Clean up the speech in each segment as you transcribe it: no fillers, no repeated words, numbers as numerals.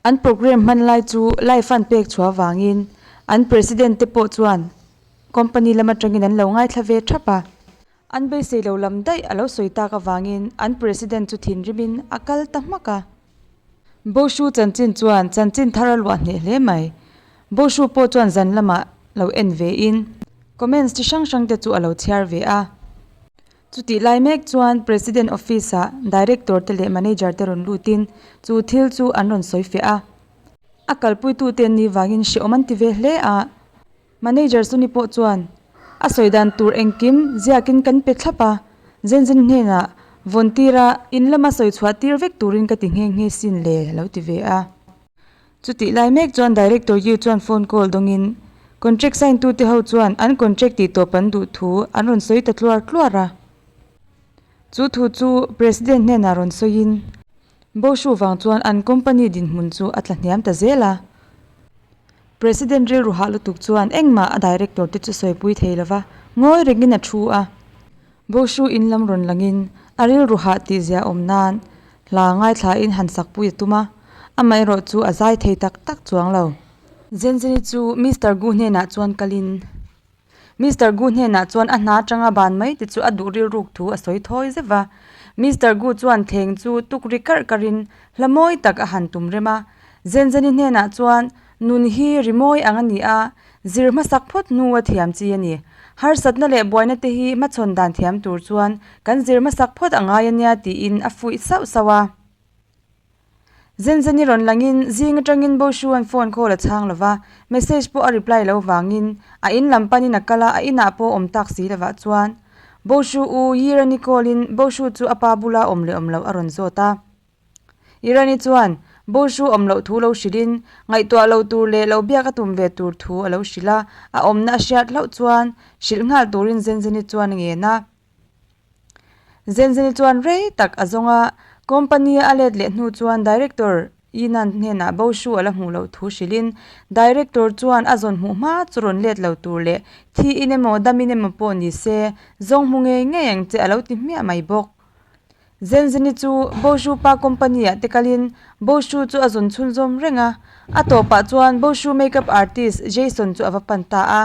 An programme hman lai chu live an pek chhuah avangin an president te pawh chuan company lam atangin an lo ngaithla ve thap a. An beisei lo lam daih a lo sawi tak avangin an president chu thinrimin a kal ta hmak a. Boshu chanchin chuan chanchin thar a luah hneh hle mai. Boshu pawh chuan zan lamah lo en ve in comments chi hrang hrang te chu a lo chhiar ve a. Chutih lai mek chuan President Office ah Director te leh Manager te rawn lutin chu thil chu an rawn sawi fiah a. A kalpuitute an nih vangin hrehawm an ti ve hle a. Manager Suni pawh chuan a sawi dan tur engkim ziakin kan pe thlap a, Zenzen hnenah vawn tira in lama sawi chhuah tir vek turin ka ti nghe nghe sin le a lo ti ve a. Chutih lai mek chuan Director Yu chuan phone call dawngin contract sign tute ho chuan an contract tih tawp an duh thu an rawn sawi ta tluar tluar a. Chu thu chu President hnenah rawn sawiin Boshu vang chuan an company dinhmun chu a tla hniam ta zel a. President rilru hah lutuk chuan engmah a director te chu sawipui thei lova ngawi rengin a thu a. Boshu in lam rawn langin a rilru hah tih zia awm nan hla ngaithlain han sakpui a tum a, amaherawh chu a zai thei tak tak chuang lo. Zenzeni chu Mister Gu hnenah chuan kalin Mister Gu hnenah chuan a hna atanga ban mai te chu a duh rilruk thu a sawi thawi zeuh va. Mister Gu chuan thleng chu tuk ri karh karhin hla mawi tak a han tum rem a. Zenzeni hnenah chuan nun hi rimawi ang a ni a, Zir hmasak phawt hnu a thiam chi a ni. Harsatna leh buaina te hi hmachhawn dan thiam tur chuan kan zir hmasak phawt a ngai a nia tiin a fuih sauh sauh a. Zenzeni rawn langin zing atangin Boshu-a'n phone call a chhang lo va, message pawh a reply lo vangin a in lam panin a kal a, a inah pawh awm tak si lovah chuan Boshu u Yirani call-in Boshu chu a pa bula awm leh awm loh a rawn zawt a. Irani chuan Boshu awm loh thu lo hrilhin, ngaihtuah lo tur leh lo biak a tum ve tur thu a lo hrilh a, a awmna a hriat hlauh chuan hrilh nghal turin Zenzeni chuan a ngen a. Zenzeni chuan rei tak a zawng a, company a let leh hnu chuan Director Yinan hnenah Boshu a la hmuh loh thu hrilhin, Director chuan a zawn hmuh hma chu rawn let lo tur leh thiin emaw damin emaw pawh ni se zawng hmu ngei ngei ang che a lo ti hmiah mai bawk. Zenzeni chu Boshu pa company ah te kalin Boshu chu a zawn chhunzawm reng a, a tawpah chuan Boshu makeup artist Jason chu a va pan ta a.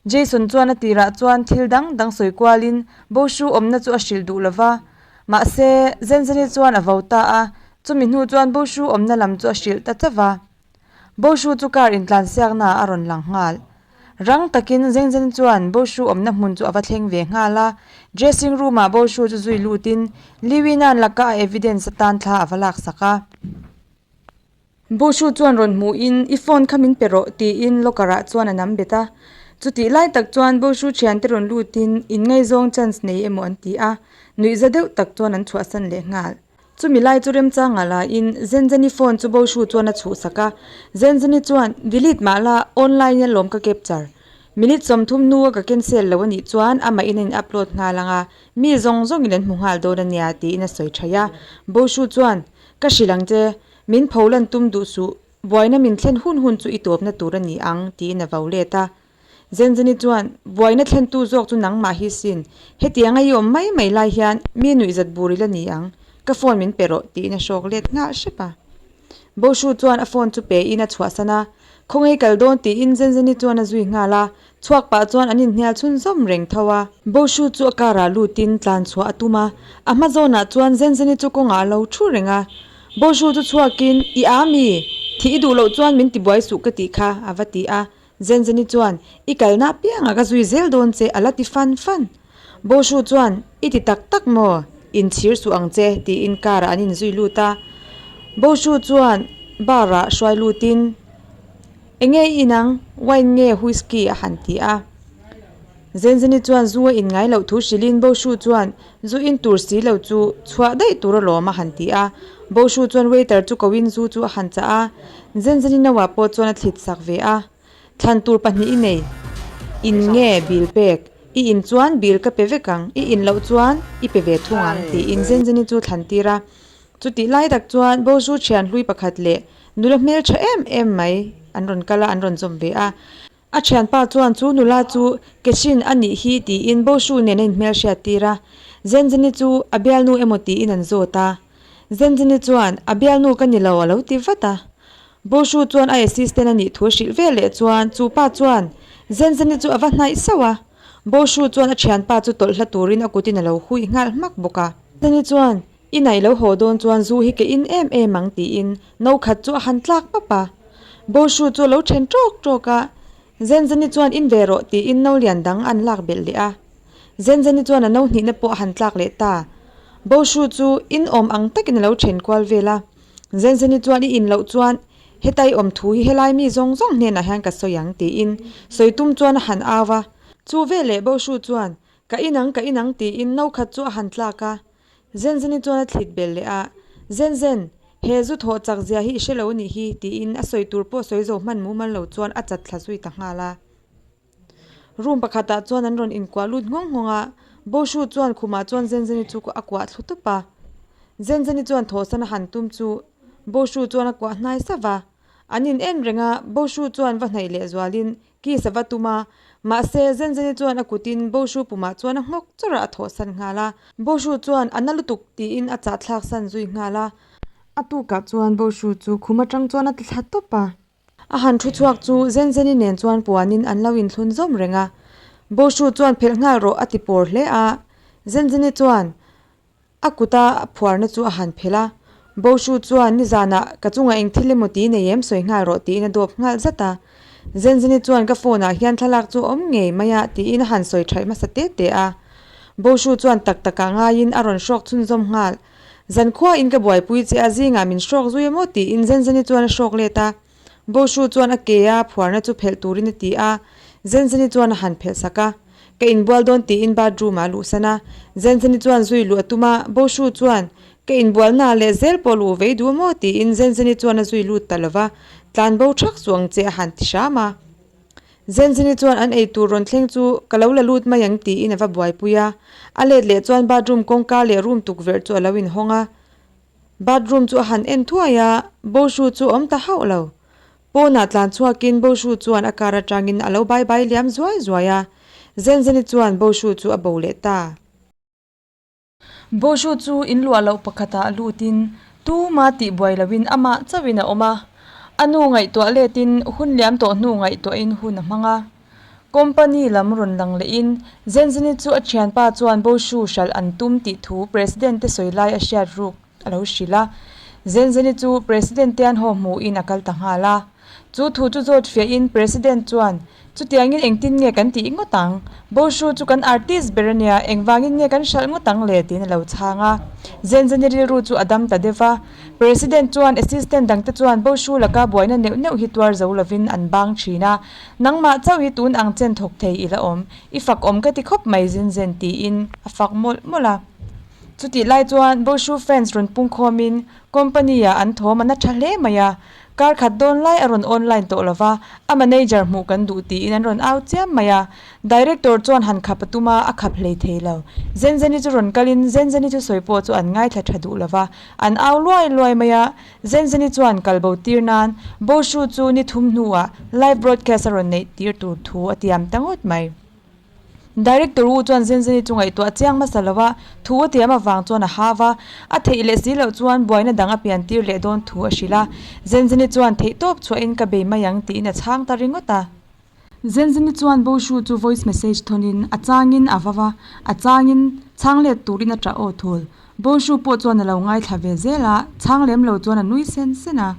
Jason chuan a tirah chuan thil dang dang sawi kualin Boshu awmna chu a hrilh duh lo va, mahse Zenzeni chuan a vo ta a, chumi hnu chuan Boshu awmna lam chu a hrilh ta chauh va. Boshu chu car intlansiakna ah a rawn lang nghal. Rang takin Zengzen chuan Boshu awmna hmun chu a va thleng ve nghal a, dressing room ah Boshu chu zui lutin Liwina'n laka a evidence atan thla a va laksak a. Boshu chuan rawn hmuhin I phone kha min pe rawh tiin locker ah chuan a nam bet a. Chutih lai tak chuan Boshu thiante rawn lutin inngaizawng chance nei emaw an ti a, nuihza deuh tak chuan an chhuahsan leh nghal. Chumi lai chu remchanga laiin Zenzeni phone chu Boshu chuan a chhuhsak a, Zenzeni chuan, Delete mah la, online in alawm ka capture. Minute 30 hnua ka cancel lo anih chuan amah in a in upload nghal ang a, mi zawng zawngin an hmu nghal dawn ania tiin a sawi thaih a. Boshu chuan, Ka hrilh ang che, min pholan tum duh suh, buaina min thlen hun hun chu i tawpna tur a ni ang tiin a vo let a. Zenzeni chuan, Buaina thlentu zawk chu nangmah hi sin. Hetianga i awm mai mai lai hian mi nuihzat bur ila ni ang. Ka phone min pe rawh, tiin a hrawk let nghal hrep a. Boshu chuan a phone chu pe in a chhuahsan a. Khawngaih kal dawn tiin Zenzeni chuan a zui nghal a. Chhuak pah chuan an inhnial chhunzawm reng tho a. Boshu chu a car ah lutin tlan chhuah a tum a. A hma zawnah chuan Zenzeni chu kawngah a lo thu reng a. Boshu chu chhuakin, I a mi? Thih i duh loh chuan min tibuai suh ka tih kha, a va ti a. Zenzeni chuan, I kalna apiangah ka zui zel dawn che, a la ti fan fan. Boshu chuan, I ti tak tak maw? Inchhir suh ang che, tiin car ah an inzui lut a. Boshu chuan bar ah hruai lutin, Enge i in ang? Wine nge whisky? a han ti a. Zenzeni chuan zu a in ngai loh thu hrilhin Boshu chuan, Zu in tur si lo chu chhuah daih tur alawm a han ti a. Boshu chuan waiter chu koin zu chu a han chah a. Zenzeni noah pawh chuan a thlit sak ve a. Thlan tur pahnih i nei. In nge bill pek? I in chuan bill ka pe vek ang, i in loh chuan i pe ve thung ang tiin Zenzeni chu thlan tir a. Chutih lai tak chuan Boshu thian hlui pakhat leh nula hmeltha em em mai an rawn kal a, an rawn zawm ve a. A thianpa chuan chu nula chu Keshin a nih hi tiin Boshu nen a inhmelhriat tir a, Zenzeni chu a bialnu emaw tiin an zawt a. Zenzeni chuan a bialnu ka ni lo a lo ti vat a. Boshu chuan a assistant a nih thu a hrilh ve leh chuan chu pa chuan Zenzeni chu a va hnaih sauh a. Boshu chuan a thianpa chu tawlh hla turin a kutin a lo hui nghal hmak bawk a. Zenzeni chuan, I naih lo haw dawn chuan zu hi ka in em em ang tiin no khat chu a han tlak pap a. Boshu chu a lo then tawk tawk a, Zenzeni chuan in ve rawh tiin no lian dang an lak belh leh a. Zenzeni chuan a no hnihna pawh a han tlak leh ta. Boshu chu in awm ang takin a lo then kual vel a. Zenzeni chuan i in loh chuan hetai awm thu hi helai mi zawng zawng hnenah hian ka sawi ang tiin sawi tum chuan a han au a. Chu veleh Boshu chuan ka in ang ka in ang tiin no khat chu a han tlak a. Zenzeni chuan a thlit belh leh a, Zenzen, he zu thawh chak zia hi i hre lo anih hi, tiin a sawi tur pawh sawi zo hman mumal lo chuan a chat thla zui ta nghal a. Room pakhatah chuan an rawn inkuah lut nghawng nghawng a, Boshu chuan khumah chuan Zenzeni chu a kuah thlu tawp a. Zenzeni chuan thawhsan a han tum chu Boshu chuan a kuah hnai sauh va, an in en reng a, Boshu chuan va hnaih leh zualin Kiss a va tum a, mahse Zenzeni chuan a kutin Boshu pumah chuan a nghawk chawrh a, a thawhsan nghal a. Boshu chuan a na lutuk tiin a chahthlak san zui nghal a. A tukah chuan Boshu chu khum atang chuan a ti thla tawp a. A han thu chhuak chu Zenzeni nen chuan puanin an lo inthlun zawm reng a. Boshu chuan phelh nghal rawh a ti pawr hle a. Zenzeni chuan A kuta phuarna chu a han phelh a, Boshu chuan nizanah ka chungah eng thil emaw ti nei em sawi nghal rawh tiin a dawp nghal zat a. Zenzeni chuan ka phone ah hian thlalak chu a awm ngei mai a tiin a han sawi thaih hmasa te te a. Boshu chuan tak takah ngaiin a rawn hrawk chhunzawm nghal. Zankhuain ka buaipui che a zingah min hrawk zui emaw tiin Zenzeni chuan a hrawk let a. Boshu chuan a ke a phuarna chu phelh turin a ti a, Zenzeni chuan a han phelh sak a. Ka inbual dawn tiin bathroom ah a luhsan a. Zenzeni chuan zui luh a tum a, Boshu chuan, Ka inbualna ah leh zel pawh luh vei duh maw? tiin Zenzeni chuan a zui lut ta lo va, Tlan bo thak suh ang che a han ti hram a. Zenzeni chuan an eitur rawn thleng chu ka lo la lut mai ang tiin a va buaipui a. A let leh chuan bathroom kawngka leh room tukverh chu a lo inhawng a. Bathroom chu a han en thuai a, Boshu chu a awm ta hauh lo. Pawnah tlan chhuakin Boshu chuan a car atangin a lo bai bai liam zuai zuai a, Zenzeni chuan Boshu chu a bo leh ta. Boshu chu in luah loh pakhatah lutin tuma tih buai loin amah chauhin a awm a, a nu ngaihtuah letin hun liam tawh hnu ngaihtuahin hun a hmang a. Company lam rawn lang lehin Zenzini chu a thianpa chuan Boshu hralh an tum tih thu President te sawi lai a hriat ruk a lo hrilh a. Zenzini chu President te an haw hmuhin a kal ta nghal a. Chu thu chu zawt fiahin President chuan, Chutiangin engtin nge kan tih ngawt ang? Boshu chu kan artist ber a nia, engvangin nge kan hralh ngawt ang le? tiin a lo chhang a. Zenzini rilru chu a dam ta deuh va. President chuan assistant dangte chuan Boshu laka buaina neuh neuh hi tuar zo lovin an bang thin a. Nangmah chauh hi tun ang chen thawk thei i la awm, i fak awm ka ti khawp mai zin zen tiin a fak mawlh mawlh a. Chutih lai chuan Boshu fans rawn pung khawmin company ah an thawm a na tha hle mai a, kar khat dawn lai a rawn online tawh lo va, a manager hmuh kan duh tiin an rawn au chiam mai a. Director chuan han khap a tum a, a khap hlei thei lo. Zenzeni chu rawn kalin Zenzeni chu sawi pawh chu an ngaithla tha duh lo va, an au luai luai mai a. Zenzeni chuan kal bo tir nan Boshu chu ni thum hnuah live broadcast a rawn neih tir tur thu a tiam ta ngawt mai. Director Wu chuan Zenzeni chu ngaihtuah chiang hmasa lo a, thu a tiam avang chuan a hau a, a theih leh si loh chuan buaina dang a pian tir leh dawn thu a hrilh a. Zenzeni chuan theihtawp chhuahin ka bei mai ang tiin a chhang ta ringawt a. Zenzeni chuan Boshu chu voice message thawnin a changin a vau a, a changin chhang let turin a ṭah aw thul. Boshu pawh chuan a lo ngaithla ve zel a, chhang lem lo chuan a nui sen sen a.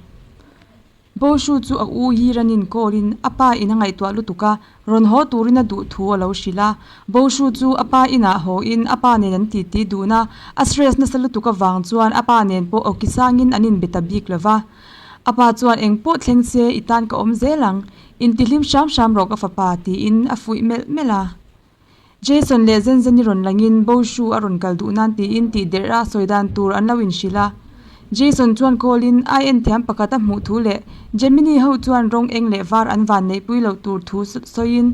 Boshu chu a u hi ranin call-in a pa in a ngaihtuah lutuk a, rawn haw turin a duh thu a lo hrilh a. Boshu chu a pa inah haw-in a pa nen an titi dun a, a stress nasa lutuk avang chuan a pa nen pawh awki sangin an inbe ta bik lo va. A pa chuan engpawh thleng se i tan ka awm zel ang, Intihlim hram hram rawh ka fapa tiin a fuih melh melh a. Jason leh Zenzeni rawn langin Boshu a rawn kal duh nan tiin tih derh a sawi dan tur an lo inhrilh a. Jason chuan call in ai en thiam pakhat a hmuh thu leh Gemini ho chuan rawng eng leh var an van neihpui loh tur thu sawiin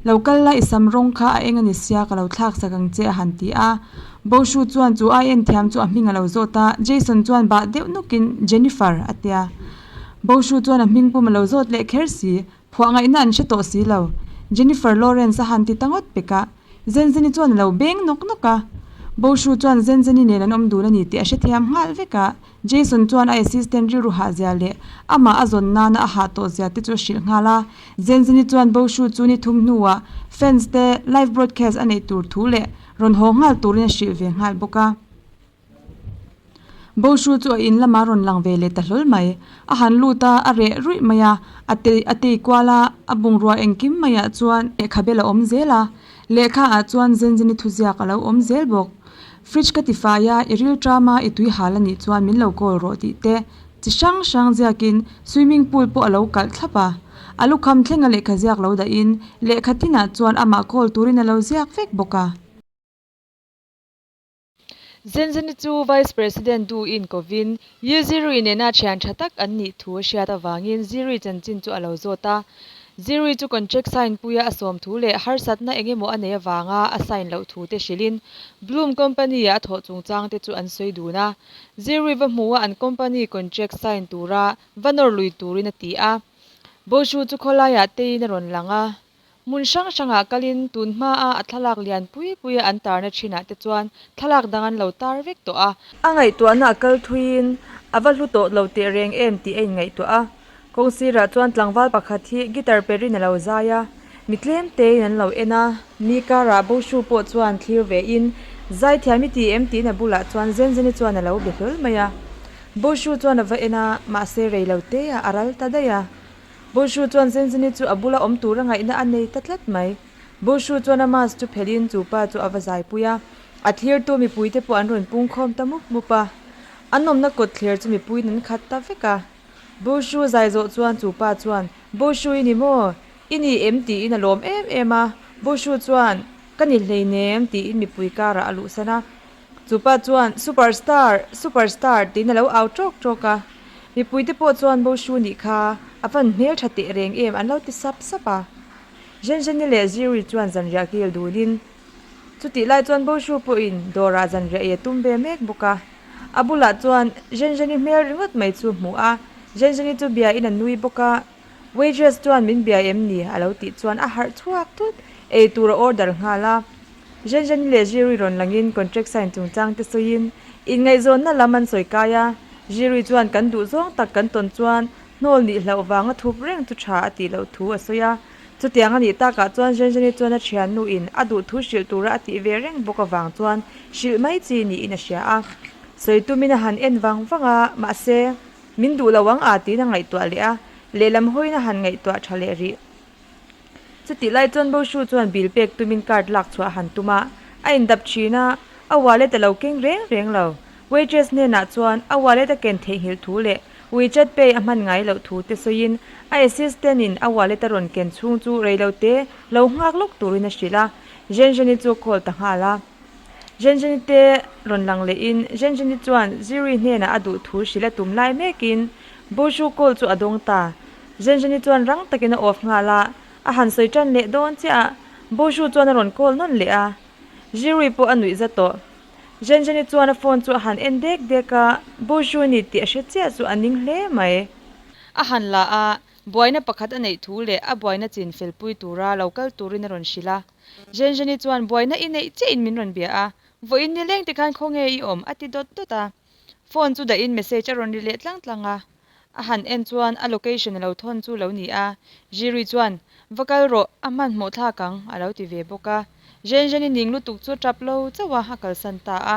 Lo kal la i sam rawng kha a eng a ni sia ka lo thlak sak ang che a han ti a. Boshu chuan chu ai en thiam chu a hming a lo zawt a, Jason chuan bah deuh nawkin Jennifer a tia. Boshu chuan a hming pum a lo zawt leh kher si, phuah ngaihna an hre tawh si lo. Jennifer Lawrence a han ti ta ngawt pek a, Zenzeni chuan a lo beng nawk nawk a. Boshu chuan Zenzeni nen an awm dun a ni tih a hrethiam nghal vek a. Jason chuan a assistant rilru hah zia leh amah a zawn nana a hah tawh zia te chu a hrilh nghal a. Zenzeni chuan Boshu chu ni thum hnuah fans te live broadcast a neih tur thu leh rawn haw nghal turin a hrilh ve nghal bawk a. Boshu chu a in lamah rawn lang ve leh ta hlawl mai. A han lut a, a reh ruih mai a, a tei a tei kual a, a bungrua engkim maiah chuan lehkha bel a awm zel a, lehkha ah chuan Zenzeni thuziak a lo awm zel bawk. Fridge ka ti fai a, i ril ṭam a, i tui hal a nih chuan min lo call rawh tih te chi hrang hrang ziakin swimming pool pawh a lo kalh thlap a. A lukham thlenga lehkha ziak lo dahin lehkha tinah chuan amah call turin a lo ziak vek bawk a. Zenzeni chu Vice President duhin kovin Yu Zirui nena thian tha tak an nih thu a hriat avangin Zirui chanchin chu a lo zawt a. Zirui chu contract sign puia a sawm thu leh harsatna eng emaw a nei avanga a sign loh thu te hrilhin Bloom Company-a a thawh chungchang te chu an sawi dun a. Zirui va hmuha an company contract sign tura va nawr lui turin a ti a. Boshu chu khawlaiah teiin a rawn lang a. Hmun hrang hrangah kalin tun hmaa a thlalak lian pui puia an tarna thinah te chuan thlalak dang an lo tar vek tawh a. A ngaihtuahna a kal thuiin a va hlu tawh lo teh reng em tih a inngaihtuah a. Kawng sirah chuan tlangval pakhat hi guitar perin a lo zai a, mi tlem tein an lo en a. Mi karah Boshu pawh chuan thlir vein, Zaithiam i ti em? tiin a bulah chuan Zenzeni chuan a lo be hlawl mai a. Boshu chuan a va en a, mahse rei lo teah a ral ta daih a. Bushu chuan Zenzeni chu a bula awm tura ngaihna a nei ta tlat mai. Bushu chuan a mask chu phelhin chu pa chu a va zaipui a, a thlirtu mipuite pawh an rawn pungkhawm ta mup mup a. A nawmna kawt thler chu mipuiin an khat ta vek a. Bushu zai zawh chuan chu pa chuan, Bushu i ni maw? I ni em? tiin a lawm em em a. Bushu chuan, Ka ni hleinem tiin mipui karah a luhsan a. Chu pa chuan, Super star! Super star! tiin a lo au ṭawk ṭawk a. Mipuite pawh chuan Boshu nih kha a van hmel ṭha teh reng em an lo ti sap sap a. Zhenzheni leh Ziri chuan zanriah kil dunin, chutih lai chuan Boshu pawhin dawrah zanriah ei a tum ve mek bawk a. A bulah chuan Zhenzheni hmel ringawt mai chu hmuh a, Zhenzheni chu biain a nui bawk a. Waitress chuan min bia em ni? a lo tih chuan a harh chhuak thut. Ei tur a order nghal a. Zhenzheni leh Zirui rawn langin contract sign chungchang te sawiin inngaihzawnna lam an sawi kai a. Zirui chuan kan duh zawng tak kan tawn chuan hnawl nih hlauh vanga thup reng chu tha a tih loh thu a sawi a. Chutiang a nih takah chuan Zhenzheni chuan a thiannuin a duh thu hrilh tura a tih ve reng bawk avang chuan hrilh mai chi niin a hria a. Sawi tumin a han en vang vang a, mahse, Min duh lo ang a tiin a ngaihtuah leh a, lehlam hawiin a han ngaihtuah tha leh rih. Chutih lai chuan Boshu chuan bill pek tumin card lak chhuah a han tum a, a indap thin a, a wallet a lo keng reng reng lo. Waitress hnenah chuan a wallet a ken theihnghilh thu leh WeChat Pay a hman ngai loh thu te sawiin a assistant in a wallet a rawn ken chhung chu reilote lo nghak lawk turin a hrilh a, Zhenzheni chu a call ta nghal a. Zhenzheni te rawn lang lehin Zhenzheni chuan Ziri hnenah a duh thu hrilh a tum lai mekin Boshu call chu a dawng ta. Zhenzheni chuan rang takin a off nghal a, a han sawi tan leh dawn chiah a, Boshu chuan a rawn call nawn leh a. Ziri pawh a nuih za tawh. Zhenzheni chuan a phone chu a han en dek dek a, Boshu ni tih a hre chiah chu a ning hle mai. A han la a, buaina pakhat a neih thu leh a buaina chin felpui tura lo kal turin a rawn hrilh a. Zhenzheni chuan buaina i neih chiahin min rawn bia a, vawiin ni leng te khan khawnge i awm? a ti dawt dawt a. Phone chu dahin message a rawn ri leh tlang tlang a. A han en chuan a location a lo thawn chu lo ni a. Zhirui chuan, Va kal rawh, a hmanhmawh thlak ang, a lo ti ve bawk a. Zhenzheni ning lutuk chu tap lo chauh a, a kalsan ta a.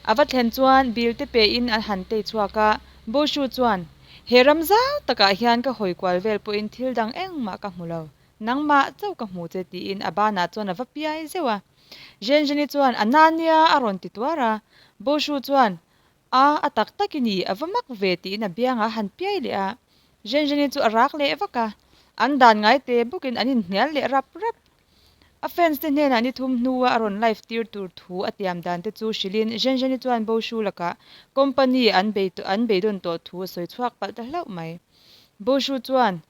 A va thlen chuan bill te pein a han tei chhuak a. Boshu chuan, He ram zau takah hian ka hawi kual vel pawhin thil dang engmah ka hmu lo. Nangmah chauh ka hmu che tiin a banah chuan a va piai zeuh a. Zhenzheni chuan, A na nia a rawn ti tuar a. Boshu chuan, A, a tak tak i ni, a va mak ve tiin a biangah a han piai leh a. Zhenzheni chu a rak leh vak a. An dan ngai te bawkin an inhnial leh rap rap. A fans te hnenah ni thum hnua a rawn live tir tur thu a tiam dan te chu hrilhin Zhenzheni chuan Boshu lakah company an bei an beidawn tawh thu a sawi chhuak palh ta hlauh mai. Boshu chuan,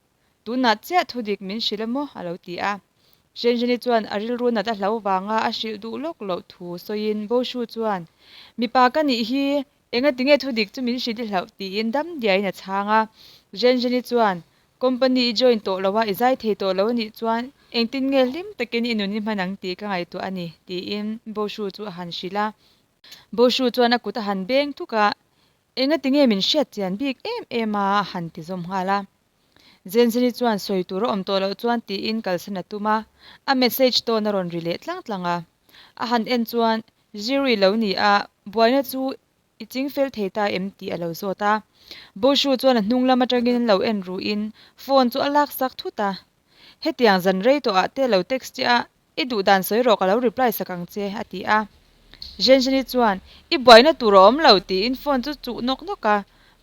Tunah chiah thudik min hrilh a maw? a lo ti a. Zhenzheni chuan a rilru nat a hlo vanga a hrilh duh lawk loh thu sawiin Boshu chuan, Mipa ka nih hi, enga tinge thudik chu min hrilh i hlauh? tiin dam diaiin a chhang a. Zhenzheni chuan, Company i join tawh lo a, i zai thei tawh lo a nih chuan engtin nge hlim takin i nun i hman ang tih ka ngaihtuah a ni, tiin Boshu chu a han hrilh a. Boshu chuan a kut a han beng thuk a, Engati nge min hriat chian bik em em a? a han ti zawm nghal a. Zenzeni chuan sawi tur a awm tawh loh chuan tiin kalsan a tum a, a message tawn a rawn ri leh tlang tlang a. A han en chuan Ziri lo ni a, buaina chu I ching fel thei ta em tih a lo zawt a. Boshu chuan a hnung lam atangin an lo en ruhin phone chu a lak sak thut a. Hetiang zan rei tawh ah te lo text che a, i duh dan sawi rawh ka lo reply sak ang che a ti a. Zhenzheni chuan I buaina tur a awm lo tiin phone chu chuh nawk nawk a.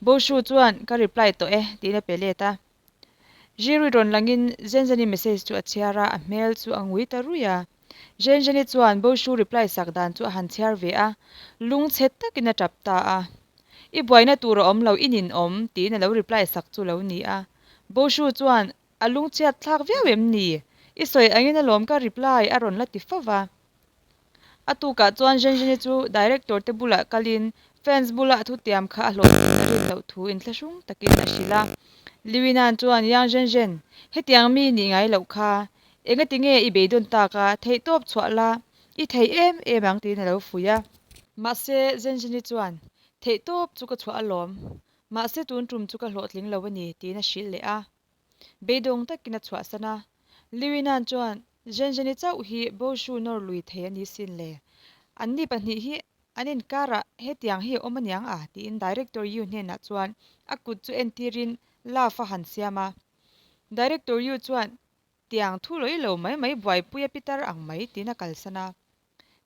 Boshu chuan Ka reply tawh e tiin a pe let a. Zhirui rawn langin Zhenzheni message chu a chhiar a, a hmel chu a ngui ta ruih a. Zhenzheni chuan Boshu reply sak dan chu a han chhiar ve a, lungchhe takin a tap ta a. I buaina tur a awm lo, i nin awm, tiin a lo reply sak chu lo ni a. Boshu chuan A lungchhiat thlak viau em ni? I sawi angin alawm ka reply a rawn la ti fo va. A tukah chuan Zhenzheni chu director te bulah kalin fans bula a thutiam kha a hlawhtling a rin loh thu inthlahrung takin a hrilh a. Liwinan chuan Yang Zhenzhen, hetiang mi nih ngai loh kha, engati nge i beidawn tak a, theihtawp chhuah la, i thei em em ang tiin a lo fuih a. Mahse Zhenzheni chuan, Theihtawp chu ka chhuah alawm, mahse tun tum chu ka hlawhtling lo a ni tiin a hrilh leh a. Beidawng takin a chhuahsan a. Liwinan chuan, Zhenzheni chauh hi Boshu nawr lui thei a ni sin le. Anni pahnih hi an inkarah hetiang hi a awm aniang a? tiin Director Yu hnenah chuan a kut chu entirin love a han siam a. Director Yu chuan, Tiang thu lawih lo mai mai buaipui a pitar ang mai, tiin a kalsan a.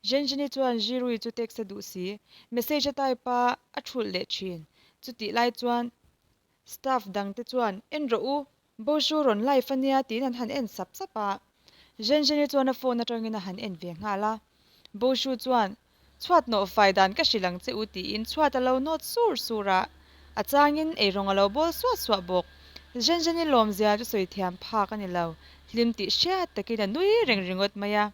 Zhenzheni chuan Zhirui chu text a duh si. Message a type a, a thulh leh thin. Chutih lai chuan Staff dangte chuan, En rawh u, Boshu rawn live a nia tiin an han en sap sap a. Zhenzheni chuan a phone atangin a han en ve nghal a. Boshu chuan, Chhuat nawh fai dan ka hrilh ang che u tiin chhuat a lo nawt sur sur a. A changin eirawng a lo bawl suah suah bawk. Zhenzheni lawmzia chu sawi thiam phak a ni lo. Hlim tih hriat takin a nui reng ringawt mai a.